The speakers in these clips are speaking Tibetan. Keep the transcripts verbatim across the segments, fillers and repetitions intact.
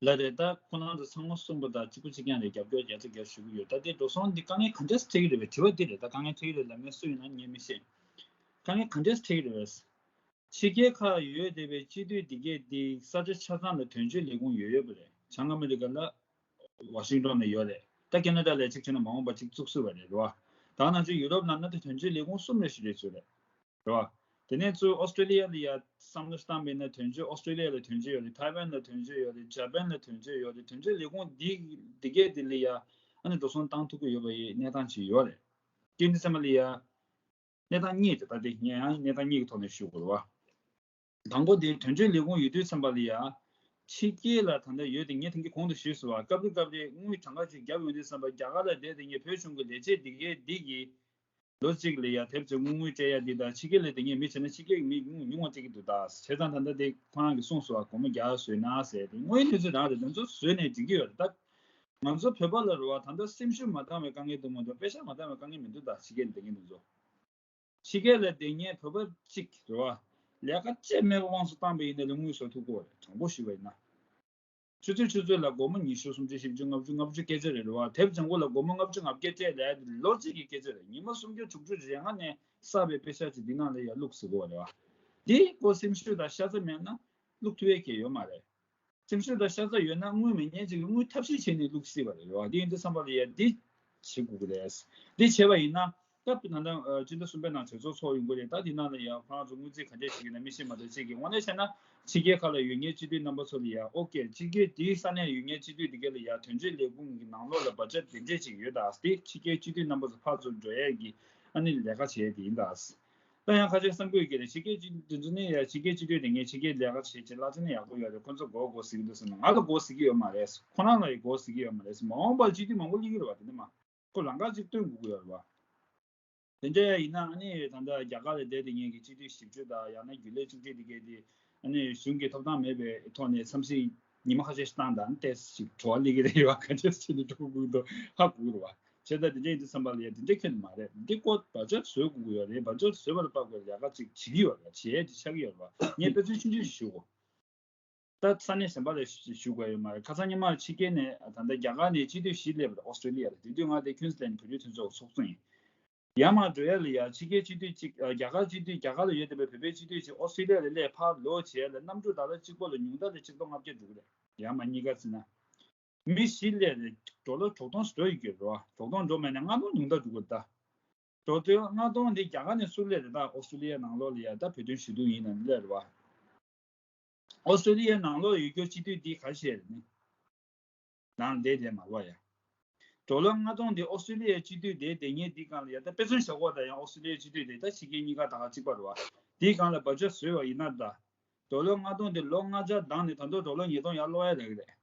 ལ་རེད། ད་ཁོ་རང་ཚོ་ཚང་མ་གསུངས་པ་དང་གཅིག་པ་གཅིག་རྐྱང་རེད། རྒྱབ་སྐྱོར་རྒྱ་ཆེ་རྒྱ་ཞུ་གི་ཡོད། ད་དེ་འགྲོ་སོང་འདི་དཀའ་ངལ་ག་འདྲས་འཕྲད་ཀྱི་རེད་པས། དྲི་བ་འདི་རེད། ད་དཀའ་ངལ་འཕྲད་ཀྱི་རེད་ལབ་མཁན་སུ་ཡིན་ན་ངས་མི་ཤེས། དཀའ་ངལ་ག་འདྲས་འཕྲད་ཀྱི་རེད་པས། ཕྱི་རྒྱལ་ཁག་ཡོད་བསྡད་པའི་སྤྱི་འཐུས་འདི་གས་འདི་ས་ཆ་ཆ་ཚང་ལ་དོན་གཅོད་ལས་ཁུངས་ཡོད་ཡོད་པ་རེད། བྱང་ཨ་མི་རི་ཀ་ལ་ཝ་ཤིང་ཏོན་ལ་ཡོད་རེད། ད་ཁེ་ན་ཌ་ལ་གཅིག་བྱས་ན་མ་འོངས་པ་གཅིག་བཙུགས་སྲིད་པ་རེད། རེད་བ། ད་ནང་ཆོས་ཡུ་རོབ་ནང་ན་ད་དོན་གཅོད་ལས་ཁུངས་གསུམ་རེ་ཞིག་རེད་ཚོད་རེད། རེད་བ། དེ་ནས་ཚུར་ཨོ་སི་ཀྲེ་ལི་ཡ་ལ་ཡ་བསམ་བློ་བཏང་པ་ཡིན་ན་དོན་གཅོད་ཨོ་སི་ཀྲེ་ལི་ཡ་ལ་དོན་གཅོད་ཡོད་རེད། ཐའེ་ཝན་ལ་དོན་གཅོད་ཡོད་རེད། འཇར་པན་ལ་དོན་གཅོད་ཡོད་རེད། དོན་གཅོད་ལས་ཁུངས་འདི་འདི་གས་འདི་ལ་ཡ་ཨ་ནི་འགྲོ་སོང་བཏང་ཐུབ་ཀྱི་ཡོད་པ་ཡི་གནས་སྟངས་ཅིག་ཡོད་རེད། དེ་འདི་ཚང་མ་ལ་ཡ་གནས་སྟངས་གཉིས་རེད། ད་དེ་ངས་ཡང་གནས་སྟངས་གཉིས་ཀྱི་ཐོག་ནས་ཞུ་དགོས་རེད་བ། དང་པོ་དེ་དོན་གཅོད་ལས་ཁུངས་ཡོད་དུས་ཙམ་པ་ལ་ཡ། ཕྱི་རྒྱལ་ལ་ད་ལྟ་ཡོད་དེ་ངས་དེང་གི་གོང་དུ་ཞུས་སོང་བ། སྐབས་རེ་སྐབས་རེ་དངུལ་གྲངས་ཀ་ཅིག་བརྒྱབ་ཡོང་དུས་ཙམ་པ་རྒྱ་གར་ལ་བསྡད་དེ་ངས་བོད་གཞུང་གི་ལས་བྱེད་འདི་གས་འདི་གིས་ལོ་གཅིག་ལ་ཡ་དེབ་ཅིག་དངུལ་དངུལ་སྤྲད་ཡ་འདི་དང་ཕྱི་རྒྱལ་ལ་བསྡད་མཁན་མི་བྱས་ན་ཕྱི་རྒྱལ་གྱི་མི་དངུལ་ཉུང་བ་སྤྲད་ཀྱི་འདུག་ད་བྱས་ཙང་ད་ལྟ་དེ་ཁོ་རང་གིས་གསུངས་སོང་བ། སྒོར་མོ་བརྒྱ་བཟོས་ན་ཟེར་དེ་དངོས་ཡོད་གནས་ཚུལ་རང་རེད། དེ་ཚོ་བཟོས་ནས་འགྲིག་གི་ཡོད་རེད། ད་ང་ཚོ་བོད་པ་ལ་རེད་བ། ད་ལྟ་སེམས་ཤུགས་མ་འདང་བའི་དཀའ་ངལ་འདུག་མ་གཏོགས་པེ་ཤག་མ་འདང་བའི་དཀའ་ངལ་མི་འདུག་ད་ཕྱི་རྒྱལ་ལ་བསྡད་མཁན་དེ་ཚོ། ཕྱི་རྒྱལ་ལ་བསྡད་མཁན་བོད་པ་གཅིག་རེད་བ། ལས་ཀ་ཅི་མེད་པ་དབང་དུ་བཏང་པ་ཡིན་ན་ལས་དངུལ་བཟོ་ཐུབ་ཀྱི་ཡོད་རེད། དྲང་པོ་ཞུས་པ་ཡིན་ན། ཆུ་ཚོད་ཆུ་ཚོད་ལ་སྒོར་མོ་ཉི་ཤུ་སུམ་ཅུ་བཞི་བཅུ་ལྔ་བཅུ་ལྔ་བཅུ་སྐད་ཆ་རེད། རེད་བ། དེབ་ལྗང་ཁུ་ལ་སྒོར་མོ་ལྔ་བཅུ་ང་བརྒྱད་སྤྲད་ལས་ལོ་གཅིག་གི་སྐད་ཆ་རེད། ཉི་མ་སུམ་བརྒྱ་དྲུག་ཅུ་རེ་ལྔ་ནས་བསགས་པའི་པེ་ཤག་ཅིག་འདི་ནང་ལ་ཡར་བླུགས་ཟེར་གོ་རེད་བ། འདི་ཀོ་སེམས་ཤུགས་དང་ཤ་ཚ་མེད་ན་བླུགས་ཐུབ་ཡས་ཀྱི་ཡོད་མ་རེད། སེམས་ཤུགས་དང་ཤ་ཚ་ཡོད་ན་དངུལ་མེད་མཁན་ཅིག་གིས་དངུལ་ཐབས་ཤེས་བྱས་ནས་བླུགས་སྲིད་པ་རེད་བ། འདི་ཡིན་དུས་ཙམ་པ་ལ་ཡ་འདི་བྱེད་དགོས་ཀྱི་རེད། འདི་བྱས་པ་ཡིན་ན་སྐབས་ད་ལྟ་སྤྱི་ཟླ་གསུམ་པའི་ནང་གྲོས་ཚོགས་ཚོགས་ཡོང་གི་རེད། ད་འདི་ནང་ལ་ཡ་ཁོ་རང་ཚོ་དངུལ་རྩིས་ག་འདྲས་བྱེད་ཀྱི་ན་མི་ཤེས་མ་གཏོགས། ཅིག་གི་དངོས་གནས་བྱས་ན་ཕྱི་རྒྱལ་ཁག་ལ་ཡོད་མཁན་སྤྱི་འཐུས་རྣམ་པ་ཚོ་ལ་ཡ་ཨོ་ཀེ་ཕྱི་རྒྱལ་དེའི་ས་གནས་ཡོད་མཁན་སྤྱི་འཐུས་དེ་ག་ལ་ཡ་དོན་གཅོད་ལས་ཁུངས་ཀྱི་ནང་ལོགས་ལ་བ་ཇེཊ་དེ་འདྲས་ཅིག་ཡོད། ད་དེ་ཕྱི་རྒྱལ་སྤྱི་འཐུས་རྣམ་པ་ཚོ་ཕར་ཚུར་འགྲོ་ཡས་ཀྱི་ཨ་ནི་ལས་ཀ་བྱས་དེ་ཡིན་ད། ད་ཡང་ཁ་ཤས་བསམ་གྱི་ཡོད་ཀྱི་རེད། ཕྱི་རྒྱལ་སྤྱི་འཐུས་དེ་ཚོ་ནི་ཡ་ཕྱི་རྒྱལ་སྤྱི་འཐུས་དེ་ངས་ཕྱི་རྒྱལ་ལས་ཀ་བྱེད་བྱེད་ལ་ཅི་ནས་ཡག་པོ་ཡོད་རེད། ཁོ་ཚོ་མགོ་སྐོར་ཟེར་གྱི་འདུག་ཟེར་ན་ང་ལ་མགོ་ཟེར་གྱི་ཡོད་མ་རེད། ཁོ་རང་ལ་ཡི་མགོ་ཟེར་གྱི་ཡོད་མ་རེད། མ་འོངས་པར་སྤྱི་འཐུས་མང་པོ་སླེབས་ཀྱི་རེད་བ། དེ་ནི་མ་ཁོ་ལམ་ཁ་ཅིག་སྟོན་དགོས་ཀྱི་ཡོད་རེད་བ། དེ་འདྲ་ཡིན་ན་ཨ་ནི་ད་ལྟ་རྒྱ་གར་ལ་བསྡད་དེ་ངས་ཀྱི་སྤྱི་འཐུས་བཞི་བཅུ་དང་ཡང་ན་རྒྱུན་ལས་བཅུ་གཅིག་དེ་གས་དེ་ཨ་ནི་གཞུང་གི་ཐོབ་ཐང་མེད་པའི་ཐོག་ནས་འཚམས་གཟིགས་ཉི་མ་ཁ་ཤས་ཤིག་བཏང་དང་ཏོག་ཙམ་ཞིག་བྲོ་བ་སླེབས་ཀྱི་རེད་བ། ག་འདྲས་བྱས་ནས་འགྲོ་དགོས་འདུག་ཧ་གོ་གི་རེད་བ། བྱས་ཙང་དེ་འདྲ་ཡིན་དུས་ཙམ་པ་ལ་ཡ་དེ་འདྲ་ཁྱོན་ནས་མ་རེད། འདི་ཀོ་བ་ཇེཊ་བཟོ་དགོས་ཀྱི་ཡོད་རེད། བ་ཇེཊ་བཟོས་པ་ལ་དཔག་པའི་ལས་ཀ་ཅིག་བྱེད་ཀྱི་ཡོད་རེད། བྱེད་ཡས་དེ་ཆགས་ཀྱི་ཡོད་རེད་བ། ངས་དཔེ་མཚོན་ཆུང་ཆུང་ཞིག་ཞུ་དགོས། ད་ས་གནས་གཞན་པ་ལ་ཞུ་དགོས་ཡོད་མ་རེད། ཁ་སང་ཉི་མ་ཕྱི་རྒྱལ་ནས་ད་ལྟ་རྒྱ་གར་ནས་སྤྱི་འཐུས་བཞི་སླེབས་པ་རེད། ཨོ་སི་ཀྲེ་ལི་ཡ་ལ། དེ་དུས་ང་དེ་ཁུན་སི་ལན་བོད་རིགས་མཐུན་ཚོགས་ཀྱི་ཚོགས་གཙོ་ཡིན། ཡར་མར་འགྲོ་ཡ་ལ་ཡ་ཕྱི་རྒྱལ་སྤྱི་འཐུས་གཅིག་ཨ། རྒྱ་གར་སྤྱི་འཐུས། རྒྱ་གར་ལ་ཡོད་བསྡད་པའི་བོད་པའི་སྤྱི་འཐུས་ཅིག་ཨོ་སི་ཀྲེ་ལི་ཡ་ལ་སླེབས་ཕར་ལོག་བྱས་ལ་གནམ་གྲུ་ཟླ་ལ་གཅིག་པོ་ལ་ཉུང་མཐའ་ལ་གཅིག་སྟོང་ལྔ་བརྒྱ་འགྲོ་གི་རེད། ཡར་མར་གཉིས་ཀ་བརྩིས་ན། མི་བཞི་སླེབས་ནས་ཌོ་ལར་དྲུག་སྟོང་ཞིག་འགྲོ་ཡི་གི་རེད་བ། དྲུག་སྟོང་འགྲོ་མེད་ན་ལྔ་སྟོང་ཉུང་མཐའ་འགྲོ་གི་རེད་ད། ཌོ་ལར་ལྔ་སྟོང་འདི་རྒྱ་གར་ནས་སུ་སླེབས་རེད་ད། ཨོ་སི་ཀྲེ་ལི་ཡ་ནང་ལོགས་ལ་ཡ་ད་བོད་དོན་ཞུ་གཏུག་ཡིན་ནམ་སླེབས་རེད་བ། ཨོ་སི་ཀྲེ་ལི་ཡ་ནང་ལོགས་ཡོད་རྒྱུ་སྤྱི་འཐུས་འདི་ག་རེ་བྱས་རེད་ནི། ནང་བསྡད་བསྡད་མ་རེད་བ་ཡ། ཌོ་ལར་ལྔ་སྟོང་འདི་ཨོ་སི་ཀྲེ་ལི་ཡའི་སྤྱི་འཐུས་དེ་བསྡད་མཁན་འདི་སྒང་ལ་ཡ། ད་དཔེ་མཚོན་བཞག་གོ། ད་ཡང་ཨོ་སི་ཀྲེ་ལི་ཡའི་སྤྱི་འཐུས་དེ་ད་ཕྱི་རྒྱལ་གཉིས་ཀ་ད་ག་གཅིག་པ་རེད་བ། དེའི་སྒང་ལ་བ་ཇེཊ་བཟོས་པ་ཡིན་ན་ད། ཌོ་ལར་ལྔ་སྟོང་དེ་ལོ་ལྔ་ཆ་བསྡང་ནས་ད་དུང་ཌོ་ལར་ཉིས་སྟོང་ཡར་སློག་ཡ་རག་གི་རེད།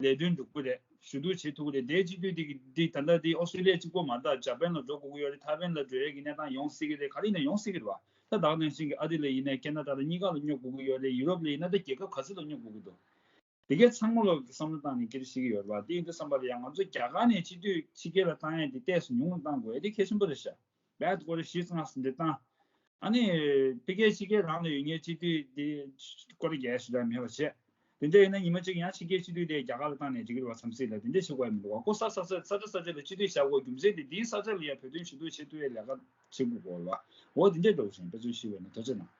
ལས་དོན་འགྲུབ་ཀྱི་རེད། ཞུ་གཏུག་བྱེད་ཐུབ་ཀྱི་རེད། དེའི་སྤྱི་འཐུས་འདི་འདི་ད་ལྟ་འདི་ཨོ་སི་ཀྲེ་ལི་ཡ་གཅིག་པོ་མ་གཏོགས་འཇར་པན་ལ་འགྲོ་དགོས་ཀྱི་ཡོད་རེད། ཐའེ་ཝན་ལ་འགྲོ་ཡས་ཀྱི་གནས་སྟངས་ཡོང་སྲིད་ཀྱི་རེད། ག་རེ་ཡིན་ན་ཡོང་སྲིད་ཀྱི་རེད་བ། ད་ད་ག་ནང་བཞིན་གྱི་ཨ་རི་ལ་ཡིན་ནའི་ཁེ་ན་ཌ་ལ་གཉིས་ཀ་ལ་སྙོབ་དགོས་ཀྱི་ཡོད་རེད། ཡུ་རོབ་ལ་ཡིན་ན་ད་རྒྱལ་ཁབ་ག་ཚོད་ལ་སྙོབ་དགོས་ཀྱི་འདུག་དེ་གས་ཚང་མ་ལོག་གི་བསམ་བློ་བཏང་ནས་སྐད་ཆ་བཤད་ཀྱི་ཡོད་རེད་བ། དེ་ཡིན་དུས་ཙམ་པ་ལ་ཡང་ང་ཚོ་རྒྱ་གར་ནས་སྤྱི་འཐུས་ཕྱི་རྒྱལ་ལ་བཏང་ཡས་དེ་ཏོག་ཙམ་ཉུང་རུ་བཏང་དགོས་ཡས་དེ་གལ་ཆེན་པོ་རེད་ཤག་བས་སྐོར་རེ་བཞི་ལྔ་ཟིན་འདྲ་བཏང་། ཨ་ནི། ཕ་གིའི་ཕྱི་རྒྱལ་རང་ལ་ཡོད་མཁན་སྤྱི་འཐུས་དེ་སྐོར་རྒྱག་ཞེ་དྲག་མེད་པ་བྱས། དེ་འདྲ་ཡིན་ན་ཉི་མ་གཅིག་ཡང་ཕྱི་རྒྱལ་སྤྱི་འཐུས་དེ་རྒྱ་གར་ལ་བཏང་ནས་འགྲིག་གི་རེད་བ། མཚམས་སྲིད་ལ་དེ་འདྲ་བྱེད་དགོས་ཡ་མི་འདུག་བ། ཁོ་ས་ས་ས་ས་ཆ་ས་ཆ་ལ་སྤྱི་འཐུས་བཞག་དགོས་རྒྱུ་མཚན་དེ་དེའི་ས་ཆ་ལ་ཡ་བོད་དོན་ཞུ་གཏུག་བྱེད་ཐུབ་ཡའི་ལས་ཀ་བྱེད་དགོས་གོ་བ། འོ་དེ་འདྲ་འགྲོ་བཞིན་དཔེ་མཚོན་ཞུས་པ་ཡིན་ན། ཐུགས་རྗེ་གནང་།